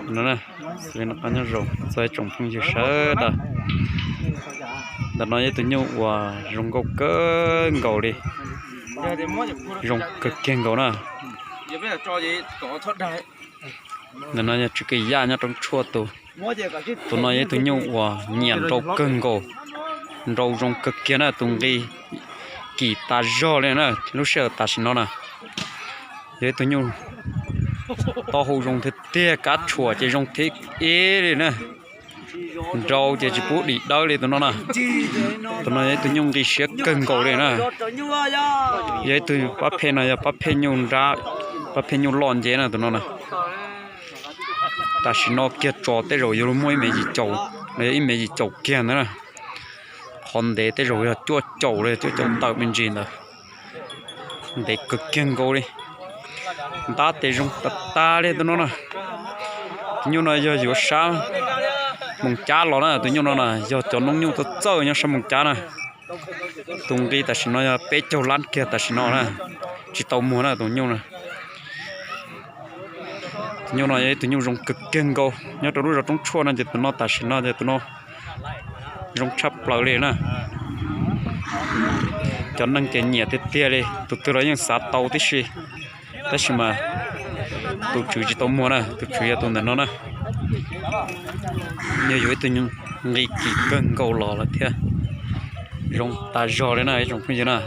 No, nyob zoo txog tsoom phooj ywg sawv daws. Ntawm no yog ib tug nyuj uas zoo nkauj kawg nkaus li, zoo kawg kiag nkaus na. Ntawm no yog Tswv Kiv Yaj nyob roob tshuaj tus. Tus no yog ib tug nyuj uas nyiam nrau kawg nkaus, nrau zoo kawg kiag na, tus nqi kim tas zog li na. Lub sij hawm tam sim no na, yog ib tug nyuj taub hau zoo tiag tiag, kab tshuam ces zoo thiab ib li na. Nrau ces tsis pub dim dawb li tus no na. Tus no yog ib tug nyuj nqi siab kawg nkaus li na. Yog ib tug pab pheej no yog pab pheej nyuj nrab, pab pheej nyuj loj nceb na tus no na. Tam sim no kiag tso tej zaum yuav luag muaj ib mev yim caum, los yog ib mev yim caum kiag ntawd na. Qhov ntev tej zaum yog cuaj caum los yog cuaj caum tawm me ntsis ntawd. Ntev kawg kiag nkaus li. Ntab tes zoo tas tas li tus no na. Tus nyuj no yog yuav sab Moos Cab los na, tus nyuj no na yog cov noob nyuj txawj txawj nyob sab Moos Cab na. Tus nqi tam sim no yog peb caug lab kiag tam sim no na, tsis tau muag na tus nyuj no. Tus nyuj no yog ib tug nyuj zoo kawg kiag nkaus nyob rau lub zos Roob Tshuaj no ces tus no tam sim no ces tus no zoo tshaj plaws li na. Cov neeg ces nyiam tiag tiag li, tus twg los yeej xav tau tib si. Tab sis mas tus tswv tsis tau muag na, tus tswv yog tus ntawm no na. Yog yuav ib tug nyuj nqi kim kawg nkaus los lawm thiab. Zoo tas zog li na ib tsoom phooj ywg na.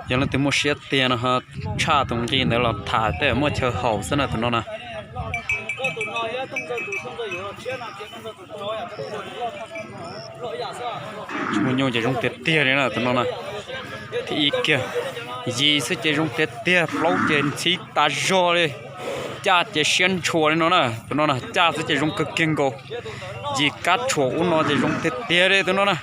Yog leej twg muaj siab tiag no ho tshaj tus nqi ntawd los tham tej muaj chaw haum xwb na tus no na. Tsis muaj nyuj ces zoo tiag tiag li na tus no na. Thib ib kiag, yim xwb ces zoo tiag tiag, plaub ces ntxhib tas zog li, caj ces siab ntshua li no na. Tus no na caj xwb ces zoo kawg kiag nkaus, yim kab tshuam ub no ces zoo tiag tiag li tus no na.